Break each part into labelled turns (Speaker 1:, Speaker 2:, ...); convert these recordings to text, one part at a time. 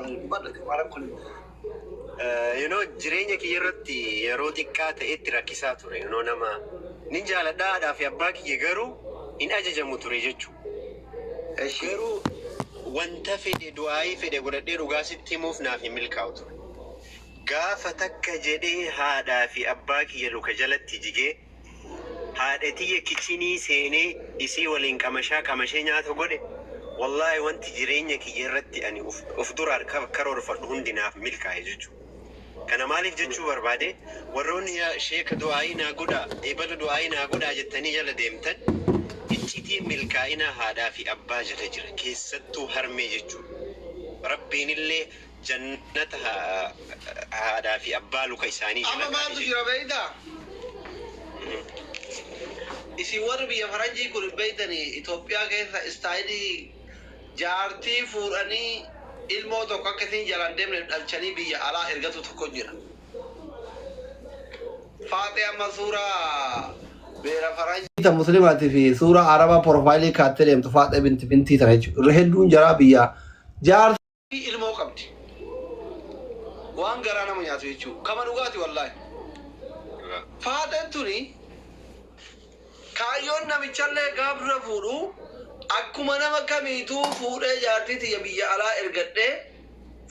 Speaker 1: Dubbadha kun.
Speaker 2: Jireenya kiyya irratti yeroo xiqqaa ta'etti rakkisaa ture. Nama nin jaaladha, haadhaa fi abbaa kiyya, garuu hin ajajamu ture jechuudha. Garuu wanta fedhe, du'aayii fedhe godhadhee dhugaa sitti himuuf naaf hin milkaa'u ture. Gaafa takka jedhee haadhaa fi abbaa kiyya luka jalatti jigee, haadha tiyya kichinii seenee isii waliin qamashaa qamashee nyaata godhe, wallaahi wanti jireenya kiyya irratti ani of duraan karoorfadhu hundi naaf milkaa'e jechuudha. Kana maaliif jechuu barbaade, warroonni "Yaa sheeka, du'aayii naa godhaa, eebala du'aayii naa godhaa" jettanii jala deemtan, iccitiin milkaa'ina haadhaa fi abbaa jala jira, keessattuu harmee jechuudha. Rabbiin illee jannata haadhaa fi abbaa luka isaanii jala
Speaker 1: Amma
Speaker 2: kaa'e
Speaker 1: maaltu
Speaker 2: jechuudha.
Speaker 1: jira beektaa? Isin warri biyya faranjii kun beektanii, Itoophiyaa keessa style jaartii fuudhanii ilmoo tokko akka isin jalaan deemne dhalchanii biyya alaa ergatu tokko jira. Faaxee amma suuraa beera faranjii ta muslimaatii fi suuraa arabaa profile kaattee deemtu, faaxee binti bintii tana jechuudha. Irra hedduun jaraa biyya jaartii ilmoo qabdi. Waan garaa nama nyaatu jechuudha. Kama dhugaati wallaahi. Faaxeen tuni kaayyoon namichallee gaaf dura fuudhu akkuma nama kamiituu fuudhee jaartii tiyya biyya alaa ergadhee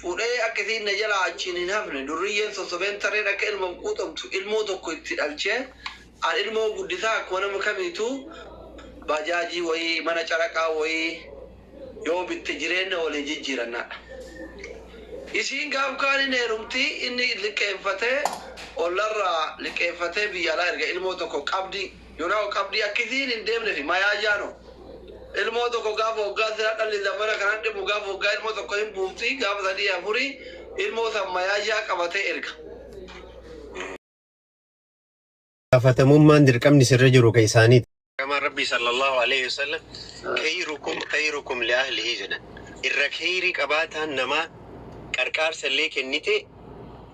Speaker 1: fuudhee akka isiin na jalaa achiin hin hafne, durriyyeen sossobeen tareen akka ilmoon quuxamtu ilmoo tokko itti dhalchee, an ilmoo guddisaa akkuma nama kamiituu bajaajii wayii, mana caraqaa wayii yoo bitte jireenya waliin jijjiirannaadha. Isiin gaaf kaan hin heerumti, inni liqeeffatee, ollarraa liqeeffatee biyya alaa erga. Ilmoo tokko qabdi yonaa qabdi, akkisiin hin deemne fi mayaajaano ilmoo tokko gaafa waggaa sira dhalli zamana kanan dhibu, gaafa waggaa ilmoo tokko hin buufti, gaafa sadii afurii ilmoo san mayaajaa qabatee erga.
Speaker 2: Gaafatamummaan dirqamni sirra jiru ka isaaniiti. Ergamaan Rabbii sallallahu alaihi wasallam "خيركم خيركم لأهله" jedhan. Irra kheyrii qabaataan namaa qarqaarsa illee kennite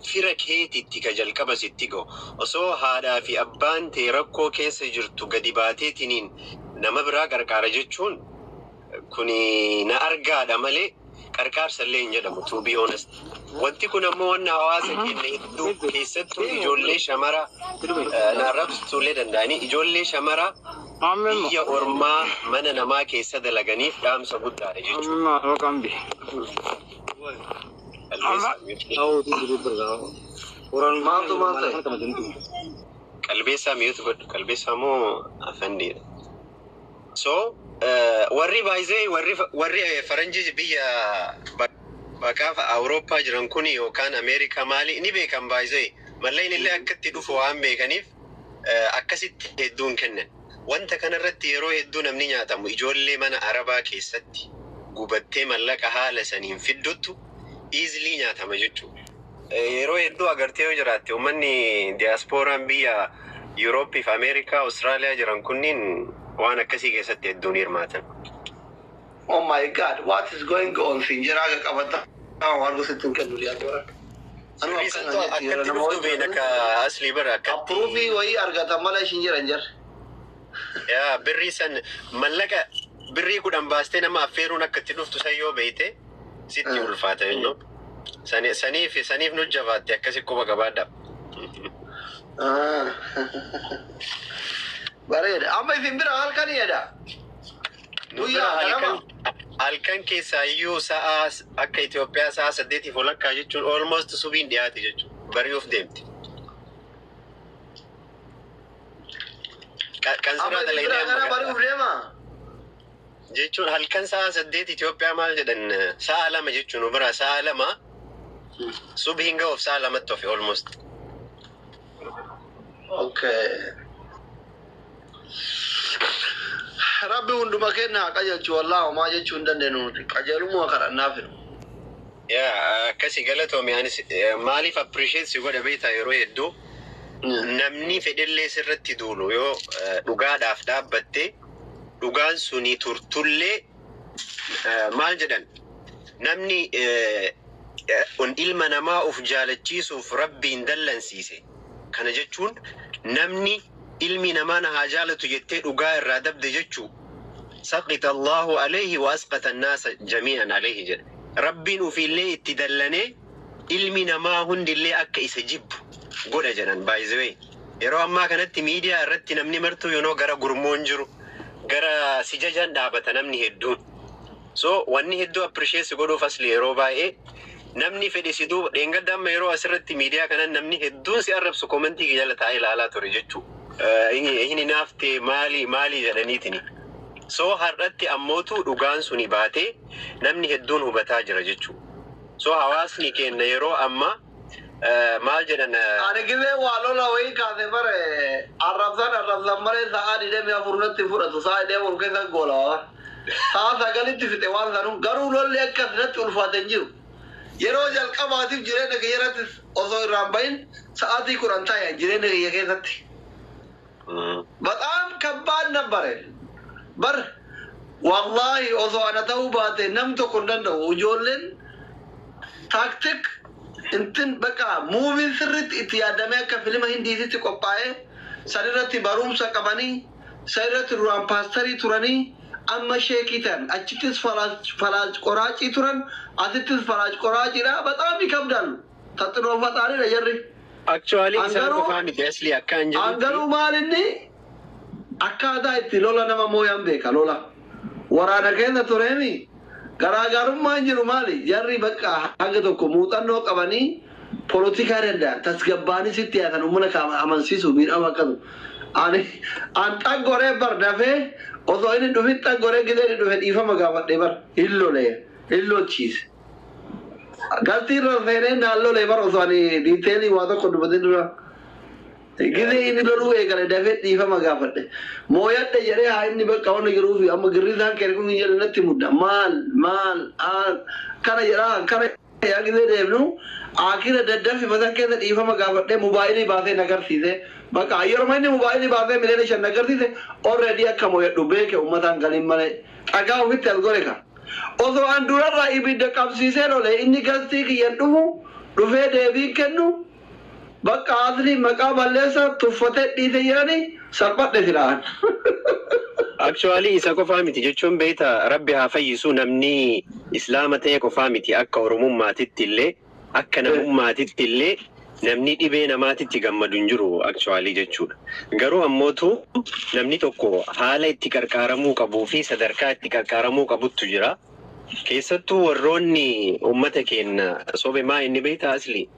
Speaker 2: fira keetitti ka jalqaba sitti ga'u. Osoo haadhaa fi abbaan tee rakkoo keessa jirtu gadi baateetiniin nama biraa qarqaara jechuun kuni na argaadha malee qarqaarsa illee hin jedhamu, to be honest. Wanti kun ammoo wanna hawaasa keenya hedduu keessattuu ijoollee shamara na arrabsuu illee danda'anii, ijoollee shamara biyya ormaa mana namaa keessa dalaganiif dhaamsa guddaadha jechuudha.
Speaker 1: Maaltu maal ta'e?
Speaker 2: Qalbeessaa mute godhu, qalbeessaa moo afandiidha. So warri baay'ee warri faranjii biyya baqaaf Awurooppaa jiran kun yookaan Ameerikaa maali ni beekan, baay'ee malleen illee akka itti dhufu waan beekaniif akkasitti hedduun kennan. Wanta kanarratti yeroo hedduu namni nyaatamu ijoollee mana Arabaa keessatti gubattee mallaqa haala saniin fidduttu easily nyaatama jechuudha. Yeroo hedduu agartee yoo jiraatte, uummanni diyaaspooraan biyya Yuurooppii fi Ameerikaa, Awustiraaliyaa jiran kunniin waan akkasii keessatti hedduun hirmaatan.
Speaker 1: Oh my God, what is going on? Siin jiraa qabata. Waan gosa ittiin kennu diyaaspooraan. Anuma
Speaker 2: Sirrii
Speaker 1: akkana
Speaker 2: santu
Speaker 1: jetti yeroo
Speaker 2: akkatti
Speaker 1: nama
Speaker 2: dhuftu
Speaker 1: wayii
Speaker 2: beena ka aslii bara akkatti.
Speaker 1: Approve wayii argatan malee ishin jiran jarri.
Speaker 2: Yaa birrii san, mallaqa birrii 10 baastee nama affeeruun akka itti dhuftu san yoo beeyte sitti ulfaata jennuu. Saniif nu jabaatte akkasi quba qabaadha.
Speaker 1: Ah. Bareeda. Amma isin bira halkanii jedha.
Speaker 2: Nu bira
Speaker 1: Guyyaa
Speaker 2: halkan
Speaker 1: ganama.
Speaker 2: Halkan keessaa iyyuu sa'a akka Itoophiyaa sa'a 8:30 jechuun almost subiin dhiyaate jechuudha. Bari'uuf deemti. Kan
Speaker 1: Amma
Speaker 2: sirraa
Speaker 1: isin bira
Speaker 2: dalagnee amma
Speaker 1: gana bari'uuf deema.
Speaker 2: Jechuun halkan sa'a 8 Itoophiyaa maal jedhan, sa'a 2 jechuun nu bira sa'a 2, subiin ga'uuf sa'a 2tti ofi almost.
Speaker 1: Okay. Rabbi hunduma keenya haa qajeelchu, wallaahi homaa jechuu hin dandeenyu nuti. Qajeelummaa kadhannaa fidu.
Speaker 2: Yaa akkasi, galatoomi. Anis maaliif appreciate si godha beektaa? Yeroo hedduu namni fedhellee sirratti duulu yoo dhugaadhaaf dhaabbatte, dhugaan suni turtullee, maal jedhan, namni ilma namaa of jaalachiisuuf Rabbiin dallansiise. Kana jechuun namni ilmi namaa na haa jaalatu jettee dhugaa irraa dabde jechuu, سخط الله عليه وأسخط الناس جميعا عليه jedha. Rabbiin ofiillee itti dallanee ilmi namaa hundillee akka isa jibbu godha jedhan, by the way. Yeroo ammaa kanatti miidiyaa irratti namni martuu yeroo gara gurmuun jiru, gara si jajaan dhaabata namni hedduun. So wanni hedduu appreciate godhuuf, asli, yeroo baay'ee namni fedhe si duuba dheengadda amma yeroo asirratti miidiyaa kanan namni hedduun si arrabsu comment jala taa'ee ilaalaa ture jechuudha. Inni naaftee maali maali jedhaniitini. So har'atti ammootu dhugaan suni baatee namni hedduun hubataa jira jechuudha. So hawaasni keenya yeroo ammaa maal jedhan
Speaker 1: Ani gizee waa lola wayii kaase bare, arrabsan arrabsan malee sa'aa 24 natti fudhatu, sa'aa 24 keessa goola. Sa'a 9tti fixe waan sanuu, garuu lolli akkas natti ulfaate hin jiru. Yeroo jalqabaatiif jireenya kiyya irratti osoo irraan bahin sa'aatii 10 ta'e jireenya kiyya keessatti. በጣም ከባድ ነበረ. Bar wallahi osoo ana ta'uu baate nam tokko hin danda'u. Ijoolleen tactic intin bakka movie sirriitti itti yaadamee akka filima hindiititti qophaa'ee sanirratti barumsa qabanii, sanirratti duraan paastarii turanii amma sheekii ta'an, achittis falaaj qoraacii turan, asittis falaaj qoraaciidha. በጣም ይከብዳሉ። ተጽዕኖ ፈጣሪidha jarri.
Speaker 2: Actually isaan
Speaker 1: Angaruu
Speaker 2: qofaa miti, asli, akka an jedhutti.
Speaker 1: Angaruu maalinni akkaataa itti lola nama mooyan beeka, lola. Waraana keessa tureemi, garaagarummaan jiru maali? Jarri bakka hanga tokko muuxannoo qabanii polotikaa danda'an, tasgabbaanii sitti dhiyaatan, uummata kaama amansiisu miidhama akkasu. Ani an xaggoree bar dafee osoo inni dhufin xaggoree, gizee inni dhufe dhiifama gaafadhee bar hin lolee hin lolchiise. Galtii irra seenee naan lolee bar osoo ani detail waa tokko dubbatin dura. Gizee inni loluu eegale dafee dhiifama gaafadhe. Mooyadhe jedhee haa inni bakka wanni jiruufi amma girrisaan keenya kun jedhe natti mudda. Maal maal maal kana jedhaa kana yaa gizee deemnu akira daddafi mataa keessa dhiifama gaafadhee mobaayilii baasee nagarsiise. Bakka yeroo inni mobaayilii baasee miliyoona 5 nagarsiise, already akka mooyadhu beeke, uummataan galiin malee dhagaa ofitti as gore ka. Osoo an durarraa ibidda qabsiisee lole, inni gastii kiyyan dhufu dhufee deebii kennu, bakka asli maqaa balleessa tuffatee dhiise jedhanii salphadhe silaan.
Speaker 2: Actually isa qofaa miti jechuun, beekta, Rabbi haa fayyisu, namni islaama ta'e qofaa miti, akka oromummaatitti illee, akka namummaatitti illee namni dhibee namaatitti gammadu hin jiru actually jechuudha. Garuu ammootu namni tokko haala itti qarqaaramuu qabuu fi sadarkaa itti qarqaaramuu qabuttu jira. Keessattuu warroonni uummata keenya sobe maa inni, beekta, asli,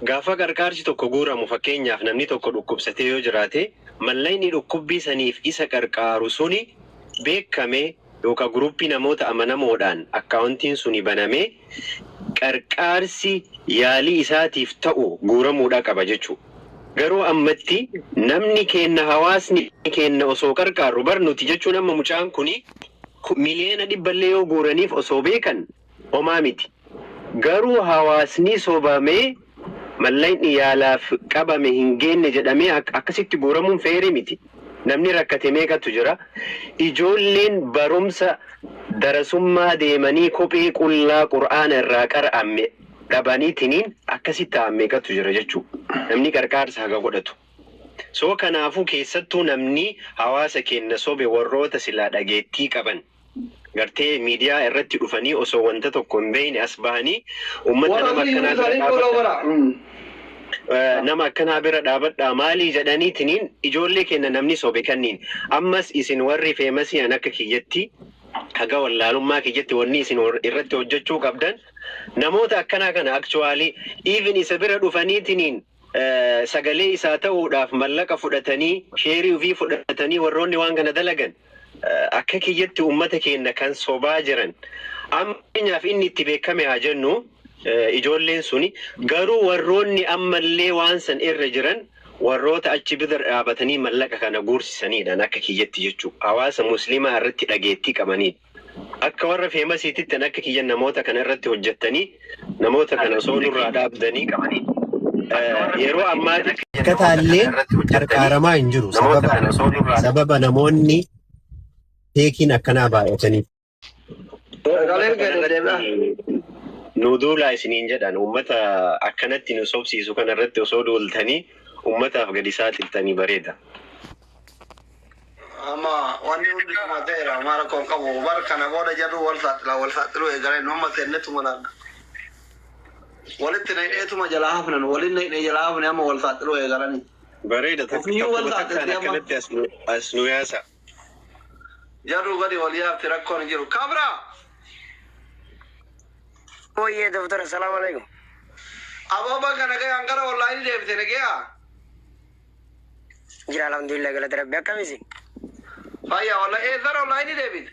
Speaker 2: gaafa qarqaarsi tokko guuramu, fakkeenyaaf namni tokko dhukkubsatee yoo jiraate, mallaqni dhukkubbii saniif isa qarqaaru suni beekamee yookaan guruppii namoota amanamoodhaan akkaawuntiin suni banamee qarqaarsi yaalii isaatiif ta'u guuramuudha qaba jechuudha. Garuu ammatti namni keenna, hawaasni keenna osoo qarqaarru bar nuti jechuun, amma mucaan kuni miliyoona 100llee yoo guuraniif osoo beekan homaa miti. Garuu hawaasni sobamee mallaqni yaalaaf qabame hin geenne jedhamee akkasitti guuramuun fair miti. Namni rakkate meeqatu jira? Ijoolleen barumsa darasummaa deemanii kophee qullaa qur'aana irraa qara'ame dhabaniitiniin akkasitti ta'an meeqatu jira jechuudha. Namni qarqaarsa haga godhatu. So kanaafuu keessattuu namni hawaasa keenya sobe, warroota silaa dhageettii qaban, gartee miidiyaa irratti dhufanii osoo wanta tokko hin beekne as bahanii uummata
Speaker 1: Warra
Speaker 2: nama akkanaa bira
Speaker 1: isaanii qola
Speaker 2: dhaabadha.
Speaker 1: bara.
Speaker 2: Nama akkanaa bira dhaabadhaa maalii jedhaniitiniin ijoollee keenya namni sobe kanniin, ammas isin warri famous an akka kiyyatti, haga wallaalummaa kiyyatti, wanni isin irratti hojjechuu qabdan namoota akkanaa kana actually even isa bira dhufaniitiniin sagalee isaa ta'uudhaaf mallaqa fudhatanii, share ofii fudhatanii, warroonni waan kana dalagan akka kiyyatti uummata keenya kan sobaa jiran, amma fakkeenyaaf inni itti beekame haa jennu, ijoolleen suni garuu warroonni ammallee waan san irra jiran warroota achi bira dhaabatanii mallaqa kana guursisanidha akka kiyyatti jechuudha. Hawaasa musliimaa irratti dhageettii qabanidha. Akka warra famousiititti akka kiyyan namoota kana irratti hojjettanii namoota kana osoo nurraa dhaabdanii yeroo ammaatti
Speaker 3: Akkataallee qarqaaramaa hin jiru sababa namoonni fakeiin akkanaa baay'ataniif.
Speaker 1: Sagaleen keenya deebi'a.
Speaker 2: Nu duulaa isiniin jedhan, uummata akkanatti nu sobsiisu kana irratti osoo duultanii uummataaf gadi saaxiltanii bareeda.
Speaker 1: Amma wanni hundi dhumateera maal rakkoon qabu bar kana booda jarru wal saaxila wal saaxiluu eegalee nu amma seennetuma laalla. Walitti naqeetuma jalaa hafnan waliin naqnee jalaa hafne amma wal saaxiluu eegalanii.
Speaker 2: Bareeda
Speaker 1: Ofiyyuu wal
Speaker 2: takkuma takkaan
Speaker 1: saaxilti amma.
Speaker 2: akkanatti as nu yaasa.
Speaker 1: Jarru gadi wal yaafti rakkoon hin jiru. Kabra!
Speaker 4: Oye, doctor, assalamu alaikum.
Speaker 1: Aboo bakka nagayaan gara onlaayinii deebite nagayaa?
Speaker 4: Jira alhamdulillah galata rabbi akkamisi?
Speaker 1: Fayyaa wallahi eessara onlaayinii deebite?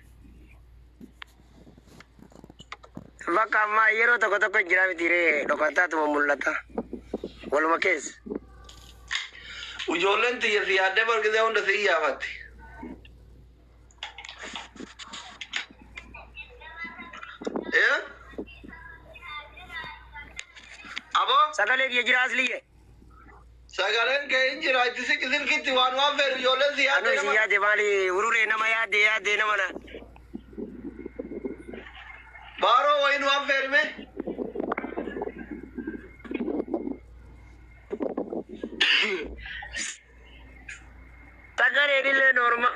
Speaker 4: Bakka ammaa yeroo tokko tokko jira miti ree dhokataatuma mul'ata. Waluma keessa.
Speaker 1: Ijoolleen tiyya si yaaddee bargisee hunda si iyyaafatti. Eh? Aboo?
Speaker 4: Sagalee kiyya jira asliyye.
Speaker 1: Sagaleen kee hin jira itti siqi silkitti waan waan fedhu ijoolleen si
Speaker 4: Anu
Speaker 1: yaaddee
Speaker 4: isin
Speaker 1: nama.
Speaker 4: yaade maali ururee nama yaade yaade nama na.
Speaker 1: Baaroo wayin waan feerime?
Speaker 4: Sagaleen illee norma.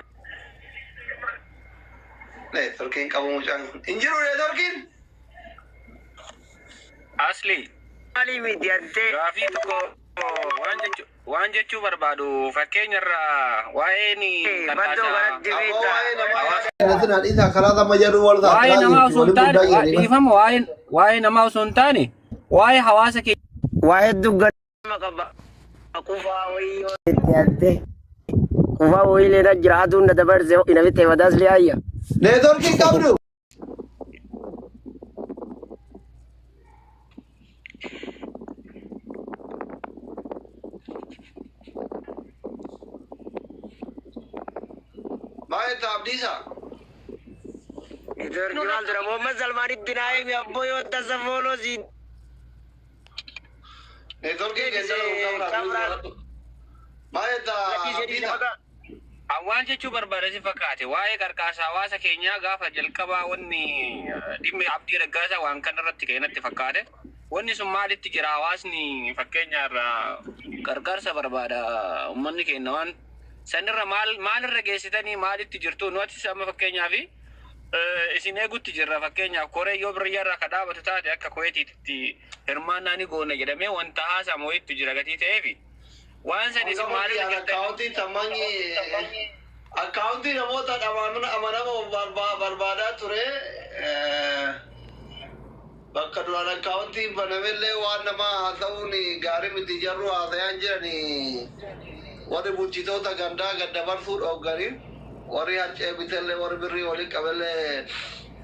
Speaker 1: Neetworkiin qabu mucaan kun. Hin jiru neetworkiin?
Speaker 5: Asli
Speaker 4: Maali miti antee.
Speaker 5: gaafii tokko waan jechuu barbaadu fakkeenyarraa waa'een
Speaker 4: Baddoo kanatti
Speaker 1: Aboo waa'ee
Speaker 4: beektaa.
Speaker 1: namaa
Speaker 5: hawaasa
Speaker 1: yaada. Dhiisaa karaa sama jedhu wal
Speaker 6: Waa'ee
Speaker 1: saaxilaa
Speaker 6: namaa
Speaker 1: jirti
Speaker 6: osoo hin
Speaker 1: waliin
Speaker 6: taane
Speaker 1: guddaa jirti.
Speaker 6: dhiifama waa'ee namaa osoo hin taane waa'ee hawaasa keenya
Speaker 4: Waa hedduu ganama qaba. Qufaa wayii itti antee. Qufaa wayii leena jira aduun na dabarse ina bitte madaas liyaayya.
Speaker 1: Neetworkiin qabdu. Maal ta'a Abdiisaa?
Speaker 4: Neetworkii maal dura Muhammad Salmaanitti naa himi abboo yoo tasa fooloo siin
Speaker 1: Neetworkiin keessa
Speaker 4: deebise kabraa
Speaker 1: Maal ta'a
Speaker 4: lakkii jedhii
Speaker 1: Abdiisaa?
Speaker 4: maqaa.
Speaker 5: Waan jechuu barbaade si fakkaate waa'ee qarqaarsa hawaasa keenyaa gaafa jalqabaa wanni dhimmi Abdii Raggaasaa waan kana irratti ka'e natti fakkaate. Wanni sun maalitti jira hawaasni fakkeenyaarraa qarqaarsa barbaada uummanni keenya waan sanirra maal maalirra geessitanii maalitti jirtu nuti amma fakkeenyaaf isin eegutti jirra fakkeenyaaf koree yoo birriyyarraa ka dhaabatu taate akka koyeetiitti hirmaannaa ni goona jedhamee wanta haasamu wayiitu jira gatii ta'eefi. Waan san isin maalirra jirtanii
Speaker 1: Akkaawuntii tammanyi akkaawuntii namoota amanamoo barbaadaa ture bakka duraan akkaawuntiin banamellee waan nama haasa'uun gaarii miti jarru haasayaan jirani warri bulchitoota gandaa gad dabarsuu dhoogganii warri haccee bitellee warri birrii walii qabellee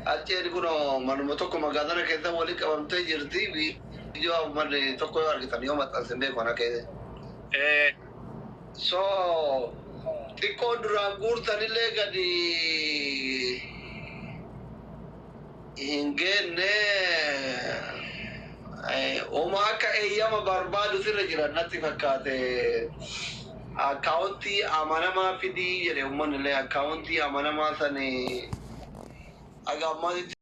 Speaker 1: hacceen kun manuma tokko magaalaa keessa walii qabamtee jirti viidiyoo manni tokko yoo argitan yoo maxxansin beeku ana keessa. So xiqqoon duraan guurtanillee gadi hin geenne oma akka eeyyama barbaadu sirra jiran natti fakkaate. Akkaawuntii amanamaa fidii jedhe uummanni illee akkaawuntii amanamaa sani aga ammaatitti.